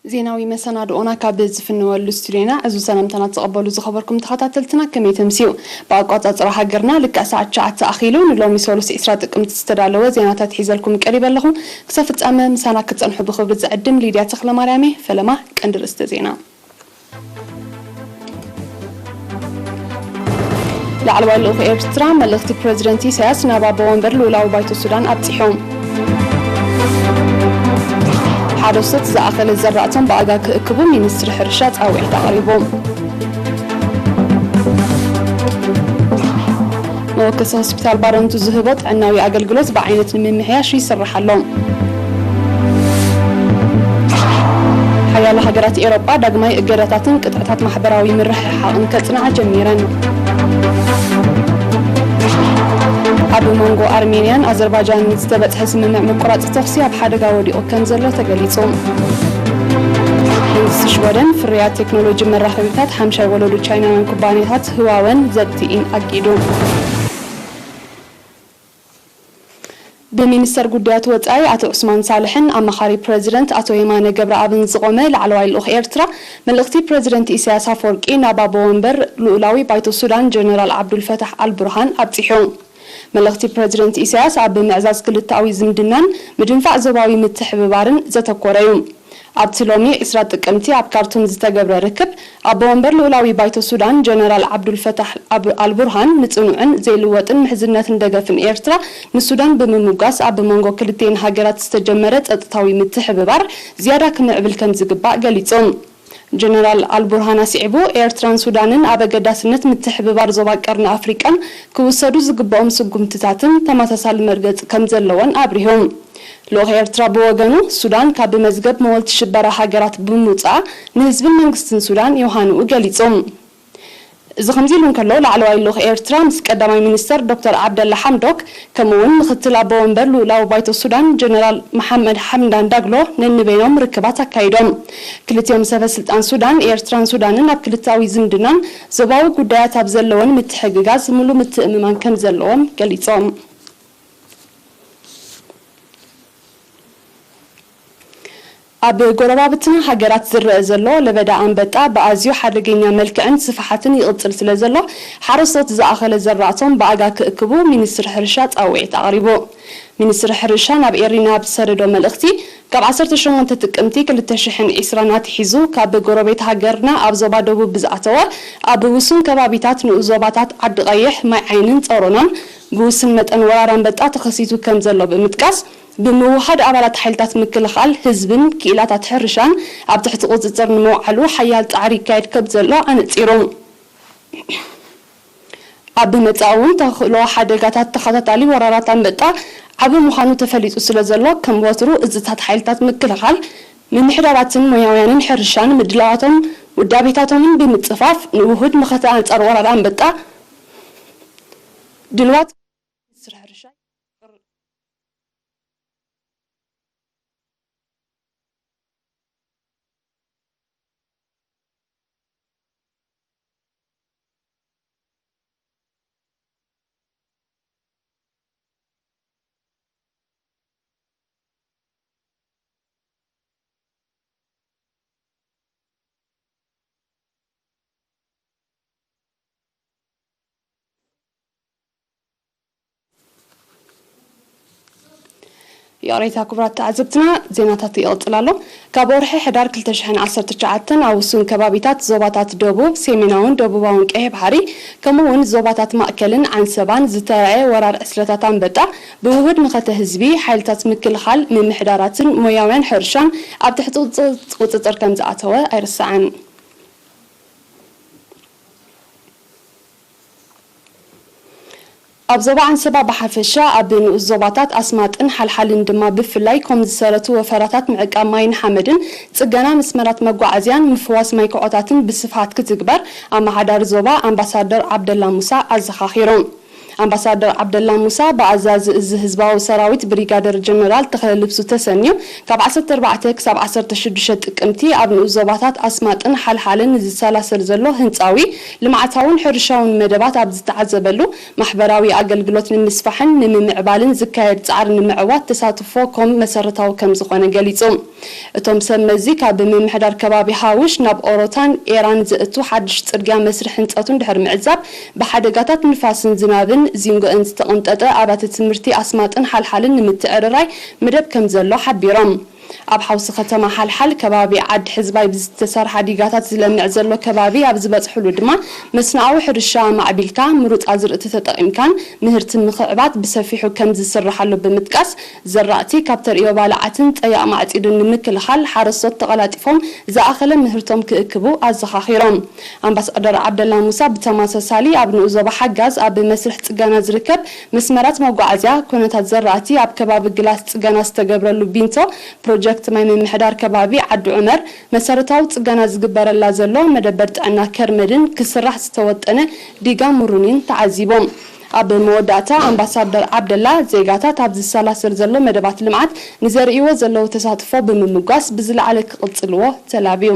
ዜናዊ መሰናድኦና ካብ ዝፍንወሉ ስቱዲዮና ዕዙዝ ሰላምታና ትቐበሉ ዝኸበርኩም ተኸታተልትና ከመይ ተምስዩ? ብኣቋጻጽራ ሃገርና ልክዕ ሰዓት ትሽዓተ ኣኺሉ ንሎሚ ሰሉስ ዕስራ ጥቅምቲ ዝተዳለወ ዜናታት ሒዘልኩም ቀሪበ ኣለኹ። ክሳብ ፍጻመ ምሳና ክትጸንሑ ብኽብሪ ዝዕድም ሊድያ ተኽለማርያም እየ። ፈለማ ቀንዲ ርእስተ ዜና። ላዕለዋይ ልኡኽ ኤርትራ መልእኽቲ ፕረዚደንት ኢሳያስ ናብ ኣቦ ወንበር ልኡላዊ ባይቶ ሱዳን ኣብጺሑ። ሓረስቶት ዝኣኸለ ዘራእቶም ብኣጋ ክእክቡ ሚኒስትሪ ሕርሻ ጻውዒት ኣቕሪቡ። መወከሲ ሆስፒታል ባረንቱ ዝህቦ ጥዕናዊ ኣገልግሎት ብዓይነት ንምምሕያሽ ይስራሕ ኣሎ። ሓያሎ ሃገራት ኤውሮጳ ዳግማይ እገዳታትን ቅጥዕታት ማሕበራዊ ምርሕሓቕን ከጽንዓ ጀሚረን። ኣብ መንጎ ኣርሜንያን ኣዘርባጃንን ዝተበጽሐ ስምምዕ ምቁራጽ ተኹሲ ኣብ ሓደጋ ወዲቑ ከም ዘሎ ተገሊጹ። መንግስቲ ሽወደን ፍርያት ቴክኖሎጂ መራኸቢታት ሓምሻይ ወለዶ ቻይናውያን ኩባንያታት ህዋወን ዘድቲኢን ኣጊዱ። ብሚኒስተር ጉዳያት ወጻኢ ኣቶ ዑስማን ሳልሕን ኣማኻሪ ፕረዚደንት ኣቶ የማነ ገብረኣብን ዝቖመ ላዕለዋይ ልኡኽ ኤርትራ፣ መልእኽቲ ፕረዚደንት ኢሳያስ ኣፈወርቂ ናብ ኣቦ ወንበር ልኡላዊ ባይቶ ሱዳን ጀነራል ዓብዱልፈታሕ ኣልቡርሃን ኣብጺሑ። መልእኽቲ ፕረዚደንት ኢሳያስ ኣብ ምዕዛዝ ክልተኣዊ ዝምድናን ምድንፋዕ ዞባዊ ምትሕብባርን ዘተኮረ እዩ። ኣብቲ ሎሚ ዕስራ ጥቅምቲ ኣብ ካርቱም ዝተገብረ ርክብ፣ ኣቦ ወንበር ልኡላዊ ባይቶ ሱዳን ጀነራል ዓብዱልፈታሕ ኣብ-፣ ኣልቡርሃን ንጽኑዕን ዘይልወጥን ምሕዝነትን ደገፍን ኤርትራ ንሱዳን ብምምጓስ፣ ኣብ መንጎ ክልቲኤን ሃገራት ዝተጀመረ ጸጥታዊ ምትሕብባር ዝያዳ ክምዕብል ከም ዝግባእ ገሊጹ። ጀነራል ኣልቡርሃን ኣስዒቡ፣ ኤርትራን ሱዳንን ኣብ ኣገዳስነት ምትሕብባር ዞባ ቀርኒ ኣፍሪቃን ክውሰዱ ዝግብኦም ስጉምትታትን ተመሳሳሊ መርገጺ ከም ዘለወን ኣብሪሁ። ልኡኽ ኤርትራ ብወገኑ፣ ሱዳን ካብ መዝገብ መወልቲ ሽበራ ሃገራት ብምውጻኣ፣ ንህዝብን መንግስትን ሱዳን ዮሃንኡ ገሊጹ። እዚ ከምዚ ኢሉ እንከሎ፣ ላዕለዋይ ልኡኽ ኤርትራ ምስ ቀዳማይ ሚኒስተር ዶክተር ዓብደላ ሓምዶክ፣ ከምኡ እውን ምኽትል ኣቦ ወንበር ልኡላዊ ባይቶ ሱዳን ጀነራል መሓመድ ሓምዳን ዳግሎ ነንበይኖም ርክባት ኣካይዶም። ክልቲኦም ሰበ ስልጣን ሱዳን፣ ኤርትራን ሱዳንን ኣብ ክልተኣዊ ዝምድናን ዞባዊ ጉዳያት ኣብ ዘለወን ምትሕግጋዝ ምሉእ ምትእምማን ከም ዘለዎም ገሊጾም። ኣብ ጎረባብትና ሃገራት ዝረአ ዘሎ ለበዳ ኣንበጣ ብኣዝዩ ሓደገኛ መልክዕን ስፍሓትን ይቕጽል ስለ ዘሎ፣ ሓረስቶት ዝኣኸለ ዘራእቶም ብኣጋ ክእክቡ ሚኒስትሪ ሕርሻ ጻውዒት ኣቕሪቡ። ሚኒስትሪ ሕርሻ ናብ ኤሪና ኣብ ዝሰደዶ መልእኽቲ፣ ካብ ዓሰርተ ሸሞንተ ጥቅምቲ ክልተ ሽሕን ዕስራን ኣትሒዙ ካብ ጎረቤት ሃገርና ኣብ ዞባ ደቡብ ብዝኣተወ፣ ኣብ ውሱን ከባቢታት ንኡስ ዞባታት ዓዲ ቀይሕ፣ ማይ ዓይንን ጸሮናን ብውስን መጠን ወራር ኣንበጣ ተኸሲቱ ከም ዘሎ ብምጥቃስ፣ ብምውሃድ ኣባላት ሓይልታት ምክልኻል፣ ህዝብን ክኢላታት ሕርሻን ኣብ ትሕቲ ቁጽጽር ንምውዓሉ ሓያል ጻዕሪ ይካየድ ከም ዘሎ ኣነጺሩ። ኣብ መጻኢ እውን ተኽእሎ ሓደጋታት ተኸታታሊ ወራራት ኣንበጣ ዓቢ ምዃኑ ተፈሊጡ ስለ ዘሎ፣ ከም ወትሩ እዝታት ሓይልታት ምክልኻል፣ ምምሕዳራትን ሞያውያንን ሕርሻን ምድላዋቶም ውዳቤታቶምን ብምጽፋፍ፣ ንውሁድ መኸተ ኣንጻር ወራር ኣንበጣ ድልዋት ይቕሬታ ክቡራት ተዓዘብትና፣ ዜናታት ይቕጽል ኣሎ። ካብ ወርሒ ሕዳር ክልተ ሽሕን ዓሰርተ ትሽዓተን ኣብ ውሱን ከባቢታት ዞባታት ደቡብ፣ ሰሜናውን ደቡባውን ቀይሕ ባሕሪ፣ ከምኡ እውን ዞባታት ማእከልን ዓንሰባን ዝተራእየ ወራር ዕስለታት ኣንበጣ ብውሁድ መኸተ ህዝቢ፣ ሓይልታት ምክልኻል፣ ምምሕዳራትን ሞያውያን ሕርሻን ኣብ ትሕቲ ቁጽ-፣ ቁጽጽር ከም ዝኣተወ ኣይርሳዕን። ኣብ ዞባ ዓንሰባ ብሓፈሻ፣ ኣብ ንኡስ ዞባታት ኣስማጥን ሓልሓልን ድማ ብፍላይ፣ ኮም ዝሰረቱ ወፈራታት ምዕቃብ ማይን ሓመድን፣ ጽገና መስመራት መጓዓዝያን ምፍዋስ ማይ ክዖታትን ብስፍሓት ክትግበር ኣመሓዳሪ ዞባ ኣምባሳደር ዓብደላ ሙሳ ኣዘኻኺሩ። ኣምባሳደር ዓብደላ ሙሳ ብኣዛዚ እዚ ህዝባዊ ሰራዊት ብሪጋደር ጀነራል ተኽለ ልብሱ ተሰንዩ ካብ ዓሰርተ ኣርባዕተ ክሳብ ዓሰርተ ሽዱሽተ ጥቅምቲ ኣብ ንኡስ ዞባታት ኣስማጥን ሓልሓልን ዝሰላሰል ዘሎ ህንፃዊ፣ ልምዓታውን ሕርሻውን መደባት ኣብ ዝተዓዘበሉ፣ ማሕበራዊ ኣገልግሎት ንምስፋሕን ንምምዕባልን ዝካየድ ፃዕሪ ንምዕዋት ተሳትፎ ኮም መሰረታዊ ከም ዝኾነ ገሊፁ። እቶም ሰብ መዚ ካብ ምምሕዳር ከባቢ ሃውሽ ናብ ኦሮታን ኤራን ዘእቱ ሓድሽ ጽርግያ መስርሕ ህንጸቱ እንድሕር ምዕዛብ፣ ብሓደጋታት ንፋስን ዝናብን ዚንጎእን ዝተቐንጠጠ ኣብያተ ትምህርቲ ኣስማጥን ሓልሓልን ንምትዕርራይ መደብ ከም ዘሎ ሓቢሮም። ኣብ ሓውሲ ከተማ ሓልሓል ከባቢ ዓዲ ሕዝባይ ብዝተሰርሓ ዲጋታት ዝለምዕ ዘሎ ከባቢ ኣብ ዝበጽሕሉ ድማ መስኖኣዊ ሕርሻ ኣማዕቢልካ ምሩጽ ኣዝርእቲ ተጠቒምካን ምህርቲ ምኽዕባት ብሰፊሑ ከም ዝስራሕ ኣሎ ብምጥቃስ፣ ዘራእቲ ካብ ተርእዮ ባልዓትን ጸያቕ ማዕጺድን ንምክልኻል ሓረስቶት ተቐላጢፎም ዝኣኸለ ምህርቶም ክእክቡ ኣዘኻኺሮም። ኣምባሳደር ዓብደላ ሙሳ ብተመሳሳሊ ኣብ ንኡስ ዞባ ሓጋዝ ኣብ መስርሕ ጽገና ዝርከብ መስመራት መጓዓዝያ፣ ኩነታት ዘራእቲ፣ ኣብ ከባቢ ግላስ ጽገና ዝተገብረሉ ቢንቶ ፕሮጀክት ማይ ምምሕዳር ከባቢ ዓዲ ዑመር መሰረታዊ ጽገና ዝግበረላ ዘሎ መደበር ጥዕና ከርመድን ክስራሕ ዝተወጠነ ዲጋ ሙሩኒን ተዓዚቦም። ኣብ መወዳእታ ኣምባሳደር ዓብደላ ዜጋታት ኣብ ዝሰላሰል ዘሎ መደባት ልምዓት ንዘርእይዎ ዘለዉ ተሳትፎ ብምምጓስ ብዝለዓለ ክቕጽልዎ ተላብዩ።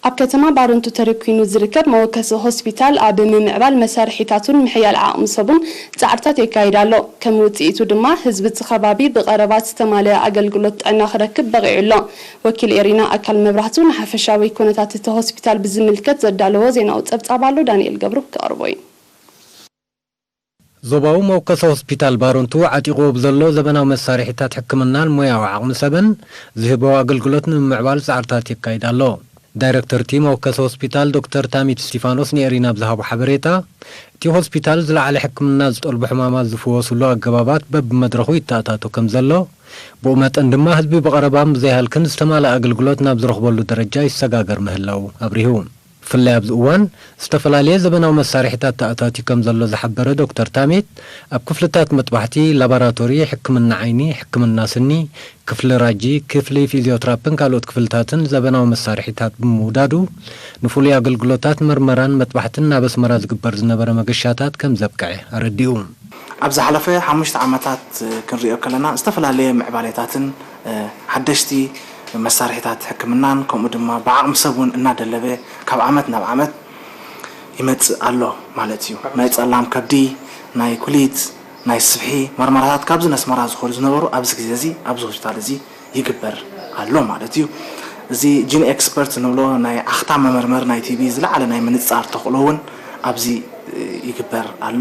ኣብ ከተማ ባረንቱ ተረኪኑ ዝርከብ መወከሲ ሆስፒታል ኣብ ምምዕባል መሳርሒታቱን ምሕያል ዓቕሚ ሰቡን ጻዕርታት የካይድ ኣሎ። ከም ውጽኢቱ ድማ ህዝቢ እቲ ከባቢ ብቐረባ ዝተማልአ ኣገልግሎት ጥዕና ክረክብ በቒዑ ኣሎ። ወኪል ኤሪና ኣካል መብራህቱ ንሓፈሻዊ ኩነታት እቲ ሆስፒታል ብዝምልከት ዘዳለዎ ዜናዊ ጸብጻብ ኣሎ፣ ዳንኤል ገብሩ ክቐርቦ እዩ። ዞባዊ መወከሲ ሆስፒታል ባረንቱ ዓጢቕዎ ብዘሎ ዘበናዊ መሳርሒታት ሕክምናን ሞያዊ ዓቕሚ ሰብን ዝህቦ ኣገልግሎት ንምምዕባል ጻዕርታት የካይድ ኣሎ። ዳይረክተር እቲ መወከሲ ሆስፒታል ዶክተር ታሚት እስቲፋኖስ ንኤሪና ብዝሃቦ ሓበሬታ፣ እቲ ሆስፒታል ዝለዓለ ሕክምና ዝጠልቡ ሕማማት ዝፍወሱሉ ኣገባባት በብመድረኹ ይተኣታቶ ከም ዘሎ፣ ብኡ መጠን ድማ ህዝቢ ብቐረባን ብዘይሃልክን ዝተማልአ ኣገልግሎት ናብ ዝረኽበሉ ደረጃ ይሰጋገር ምህላው ኣብሪሁ። ብፍላይ ኣብዚ እዋን ዝተፈላለየ ዘበናዊ መሳርሒታት ተኣታትዩ ከም ዘሎ ዝሓበረ ዶክተር ታሚት፣ ኣብ ክፍልታት መጥባሕቲ፣ ላቦራቶሪ፣ ሕክምና ዓይኒ፣ ሕክምና ስኒ፣ ክፍሊ ራጂ፣ ክፍሊ ፊዚዮትራፕን ካልኦት ክፍልታትን ዘበናዊ መሳርሒታት ብምውዳዱ፣ ንፍሉይ ኣገልግሎታት መርመራን መጥባሕትን ናብ ኣስመራ ዝግበር ዝነበረ መገሻታት ከም ዘብቅዐ ኣረዲኡ። ኣብ ዝሓለፈ ሓሙሽተ ዓመታት ክንሪኦ ከለና ዝተፈላለየ ምዕባሌታትን ሓደሽቲ መሳርሒታት ሕክምናን ከምኡ ድማ ብዓቕሚ ሰብ እውን እናደለበ ካብ ዓመት ናብ ዓመት ይመጽእ ኣሎ ማለት እዩ። ናይ ጸላም ከብዲ፣ ናይ ኩሊት፣ ናይ ስብሒ መርመራታት ካብዚ ነስመራ ዝኾዱ ዝነበሩ ኣብዚ ግዜ እዚ ኣብዚ ሆስፒታል እዚ ይግበር ኣሎ ማለት እዩ። እዚ ጂን ኤክስፐርት ንብሎ ናይ ዓኽታ መመርመር ናይ ቲቢ ዝለዓለ ናይ ምንጻር ተኽእሎ እውን ኣብዚ ይግበር ኣሎ።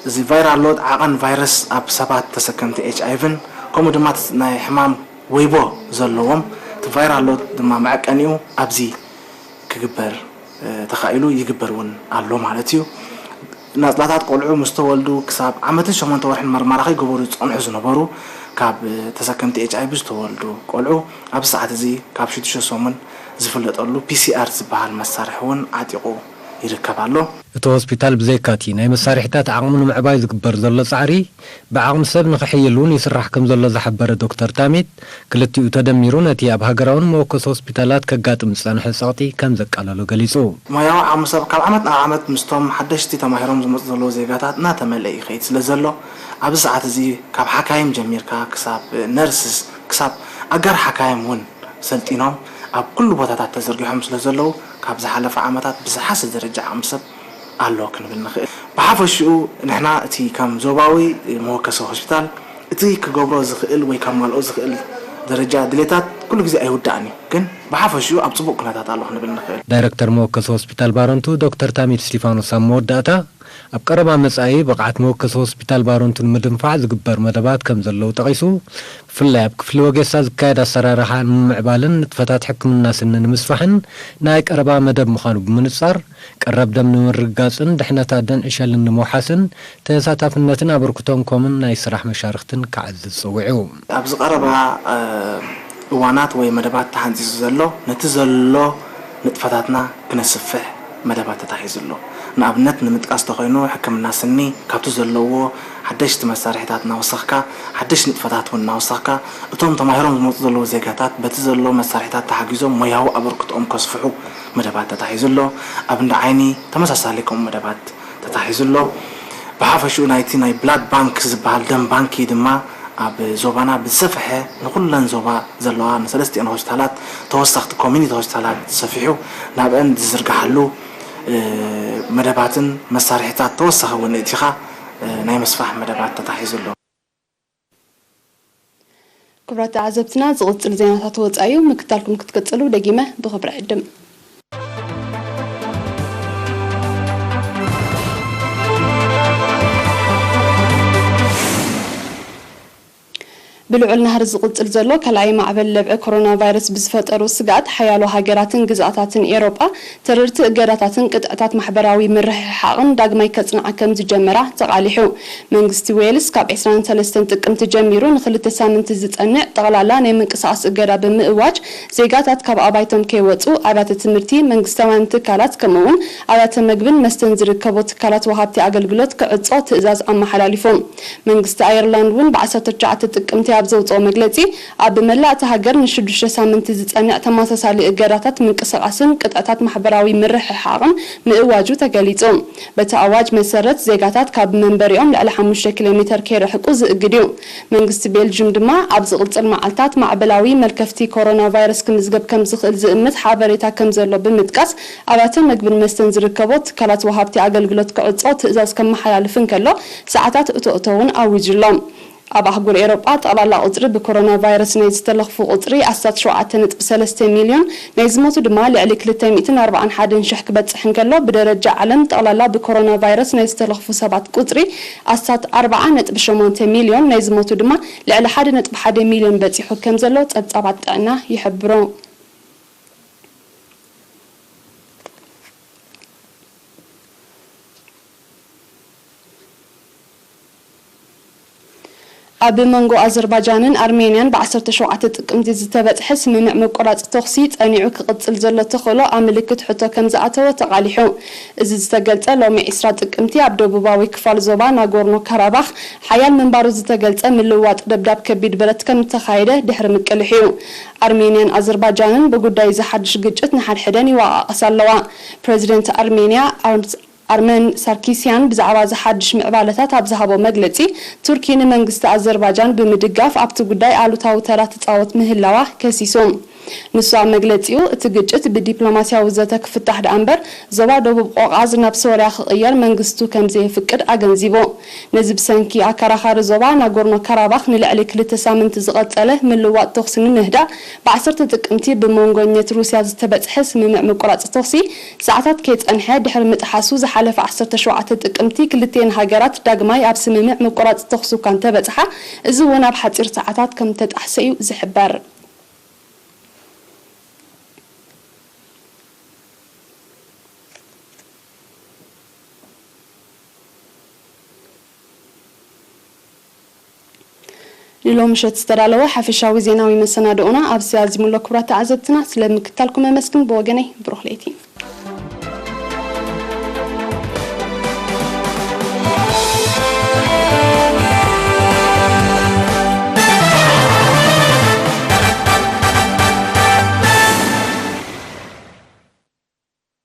እዚ ቫይራል ሎድ ዓቐን ቫይረስ ኣብ ሰባት ተሰከምቲ ኤች ኣይቪን ከምኡ ድማ ናይ ሕማም ወይቦ ዘለዎም እቲ ቫይራል ሎድ ድማ መዐቀኒኡ ኣብዚ ክግበር ተኻኢሉ ይግበር እውን ኣሎ ማለት እዩ። ናጽላታት ቆልዑ ምስ ተወልዱ ክሳብ ዓመትን ሸሞንተ ወርሕን መርመራ ከይገበሩ ዝጸንሑ ዝነበሩ ካብ ተሰከምቲ ኤች ኣይቪ ዝተወልዱ ቆልዑ ኣብዚ ሰዓት እዚ ካብ ሽዱሽተ ሰሙን ዝፍለጠሉ ፒሲኣር ዝበሃል መሳርሒ እውን ዓጢቑ ይርከብ ኣሎ። እቲ ሆስፒታል ብዘይካቲ ናይ መሳርሒታት ዓቕሙ ንምዕባይ ዝግበር ዘሎ ጻዕሪ፣ ብዓቕሚ ሰብ ንኽሕይል እውን ይስራሕ ከም ዘሎ ዝሓበረ ዶክተር ታሚት፣ ክልቲኡ ተደሚሩ ነቲ ኣብ ሃገራውን መወከሲ ሆስፒታላት ከጋጥም ዝጸንሐ ጸቕጢ ከም ዘቃለሎ ገሊጹ። ሞያዊ ዓቕሚ ሰብ ካብ ዓመት ናብ ዓመት ምስቶም ሓደሽቲ ተማሂሮም ዝመጹ ዘለዉ ዜጋታት እናተመልአ ይኸይድ ስለ ዘሎ፣ ኣብዚ ሰዓት እዚ ካብ ሓካይም ጀሚርካ ክሳብ ነርስስ፣ ክሳብ ኣጋር ሓካይም እውን ሰልጢኖም ኣብ ኩሉ ቦታታት ተዘርጊሖም ስለ ዘለዉ፣ ካብ ዝሓለፈ ዓመታት ብዝሓሰ ደረጃ ዓቕሚ ሰብ ኣሎ ክንብል ንኽእል። ብሓፈሽኡ ንሕና እቲ ከም ዞባዊ መወከሲ ሆስፒታል እቲ ክገብሮ ዝኽእል ወይ ከማልኦ ዝኽእል ደረጃ ድሌታት ኩሉ ግዜ ኣይውዳእን እዩ፣ ግን ብሓፈሽኡ ኣብ ጽቡቕ ኩነታት ኣሎ ክንብል ንኽእል። ዳይረክተር መወከሲ ሆስፒታል ባረንቱ ዶክተር ታሚት እስቲፋኖስ ኣብ መወዳእታ፣ ኣብ ቀረባ መጻኢ ብቕዓት መወከሲ ሆስፒታል ባረንቱ ንምድንፋዕ ዝግበር መደባት ከም ዘለዉ ጠቒሱ፣ ብፍላይ ኣብ ክፍሊ ወጌሳ ዝካየድ ኣሰራርሓ ንምምዕባልን ንጥፈታት ሕክምና ስኒ ንምስፋሕን ናይ ቀረባ መደብ ምዃኑ ብምንጻር፣ ቀረብ ደም ንምርግጋጽን ድሕነት ኣደን ዕሸልን ንምውሓስን ተሳታፍነትን ኣበርክቶን ኮምን ናይ ስራሕ መሻርኽትን ክዓዝዝ ጸዊዑ። ኣብዚ ቀረባ፣ እ፣ እዋናት ወይ መደባት ተሓንጺጹ ዘሎ፣ ነቲ ዘሎ ንጥፈታትና ክነስፍሕ መደባት ተታሒዙ ኣሎ። ንኣብነት ንምጥቃስ ተኾይኑ፣ ሕክምና ስኒ ካብቲ ዘለዎ ሓደሽቲ መሳርሒታት እናወሰኽካ፣ ሓደሽቲ ንጥፈታት እውን እናወሰኽካ፣ እቶም ተማሂሮም ዝመፁ ዘለዉ ዜጋታት በቲ ዘለዎ መሳርሒታት ተሓጊዞም ሞያዊ ኣበርክቶኦም ከስፍሑ መደባት ተታሒዙ ኣሎ። ኣብ እንዳ ዓይኒ ተመሳሳሊ ከምኡ መደባት ተታሒዙ ኣሎ። ብሓፈሽኡ ናይቲ ናይ ብላድ ባንክ ዝበሃል ደም ባንኪ ድማ ኣብ ዞባና ብዝሰፍሐ ንኹለን ዞባ ዘለዋ ንሰለስቲኦን ሆስፒታላት ተወሰኽቲ ኮሚኒቲ ሆስፒታላት ሰፊሑ ናብአን ዝዝርግሓሉ፣ እ፣ መደባትን መሳርሒታት ተወሳኺ እውን እቲኻ፣ እ፣ ናይ ምስፋሕ መደባት ተታሒዙ ኣሎ። ክቡራት ተዓዘብትና፣ ዝቕጽል ዜናታት ወጻኢ እዩ። ምክታልኩም ክትቅጽሉ ደጊመ ብኽብሪ ዕድም። ብልዑል ናህሪ ዝቕጽል ዘሎ ካልኣይ ማዕበል ለብዒ ኮሮና ቫይረስ ብዝፈጠሩ ስግኣት፣ ሓያሎ ሃገራትን ግዝኣታትን ኤውሮጳ ተረርቲ እገዳታትን ቅጥዕታት ማሕበራዊ ምርሕሓቕን ዳግማይ ከጽንዓ ከም ዝጀመራ ተቓሊሑ። መንግስቲ ዌልስ ካብ ዕስራን ሰለስተን ጥቅምቲ ጀሚሩ ንኽልተ ሳምንቲ ዝጸንዕ ጠቕላላ ናይ ምንቅስቓስ እገዳ ብምእዋጅ፣ ዜጋታት ካብ ኣባይቶም ከይወጹ፣ ኣብያተ ትምህርቲ፣ መንግስታውያን ትካላት፣ ከምኡ'ውን ኣብያተ መግብን መስተን ዝርከቦ ትካላት ወሃብቲ ኣገልግሎት ክዕጾ ትእዛዝ ኣመሓላሊፉ። መንግስቲ ኣየርላንድ እውን ብዓሰርተ ትሽዓተ ጥቅምቲ ኣብ ዘውጽኦ መግለጺ፣ ኣብ መላእ እታ ሃገር ንሽዱሽተ ሳምንቲ ዝጸንዕ ተመሳሳሊ እገዳታት ምንቅስቓስን ቅጥዕታት ማሕበራዊ ምርሕሓቕን ምእዋጁ ተገሊጹ። በቲ ኣዋጅ መሰረት፣ ዜጋታት ካብ መንበሪኦም ልዕሊ ሓሙሽተ ኪሎ ሜተር ከይርሕቁ ዝእግድ እዩ። መንግስቲ ቤልጅም ድማ ኣብ ዝቕጽል መዓልታት ማዕበላዊ መልከፍቲ ኮሮና ቫይረስ ክምዝገብ ከም ዝኽእል ዝእምት ሓበሬታ ከም ዘሎ ብምጥቃስ፣ ኣብያተ መግብን መስተን ዝርከቦ ትካላት ወሃብቲ ኣገልግሎት ክዕጾ ትእዛዝ ከመሓላልፍ እንከሎ፣ ሰዓታት እቶ እቶ እውን ኣዊጁ ኣሎ። ኣብ ኣህጉር ኤውሮጳ ጠቕላላ ቁጽሪ ብኮሮና ቫይረስ ናይ ዝተለኽፉ ቁጽሪ ኣስታት ሸውዓተ ነጥቢ ሰለስተ ሚልዮን፣ ናይ ዝሞቱ ድማ ልዕሊ ክልተ ሚእትን ኣርባዓን ሓደን ሽሕ ክበጽሕ እንከሎ፣ ብደረጃ ዓለም ጠቕላላ ብኮሮና ቫይረስ ናይ ዝተለኽፉ ሰባት ቁጽሪ ኣስታት ኣርባዓ ነጥቢ ሸሞንተ ሚልዮን፣ ናይ ዝሞቱ ድማ ልዕሊ ሓደ ነጥቢ ሓደ ሚልዮን በጺሑ ከም ዘሎ ጸብጻባት ጥዕና ይሕብሩ። ኣብ መንጎ ኣዘርባጃንን ኣርሜንያን ብዓሰርተ ሸውዓተ ጥቅምቲ ዝተበጽሐ ስምምዕ ምቁራጽ ተኹሲ ጸኒዑ ክቕጽል ዘሎ ተኽእሎ ኣብ ምልክት ሕቶ ከም ዝኣተወ ተቓሊሑ። እዚ ዝተገልጸ ሎሚ ዕስራ ጥቅምቲ ኣብ ደቡባዊ ክፋል ዞባ ናጎርኖ ካራባኽ ሓያል ምንባሩ ዝተገልጸ ምልውዋጥ ደብዳብ ከቢድ ብረት ከም እተኻየደ ድሕሪ ምቅልሕ እዩ። ኣርሜንያን ኣዘርባጃንን ብጉዳይ እዚ ሓድሽ ግጭት ንሓድሕደን ይወቓቐሳ ኣለዋ። ፕረዚደንት ኣርሜንያ ኣርስ-፣ ኣርመን ሳርኪስያን ብዛዕባ እዚ ሓድሽ ምዕባለታት ኣብ ዝሃቦ መግለጺ፣ ቱርኪ ንመንግስቲ ኣዘርባጃን ብምድጋፍ ኣብቲ ጉዳይ ኣሉታዊ ተራ ትጻወት ምህላዋ ከሲሱ። ንሱ ኣብ መግለጺኡ፣ እቲ ግጭት ብዲፕሎማስያዊ ዘተ ክፍታሕ ደኣ እምበር፣ ዞባ ደቡብ ቆቃዝ ናብ ሶርያ ክቕየር መንግስቱ ከም ዘየፍቅድ ኣገንዚቡ። ነዚ ብሰንኪ ኣከራኻሪ ዞባ ናጎርኖ ካራባኽ ንልዕሊ ክልተ ሳምንቲ ዝቐጸለ ምልዋጥ ተኹሲ ንምህዳእ፣ ብዓሰርተ ጥቅምቲ ብመንጎኘት ሩስያ ዝተበጽሐ ስምምዕ ምቁራጽ ተኹሲ ሰዓታት ከይጸንሐ ድሕሪ ምጥሓሱ፣ ዝሓለፈ ዓሰርተ ሸውዓተ ጥቅምቲ ክልቲኤን ሃገራት ዳግማይ ኣብ ስምምዕ ምቁራጽ ተኹሲ እኳ እንተበጽሓ፣ እዚ እውን ኣብ ሓጺር ሰዓታት ከም እተጣሕሰ እዩ ዝሕበር። ንሎሚ ምሸት ዝተዳለወ ሓፈሻዊ ዜናዊ መሰናድኦና ኣብዚ ኣዚሙ ኣሎ። ክቡራት ተዓዘብትና፣ ስለ ምክታልኩም ኣመስግን። ብወገነይ ብሩኽ ለይቲ።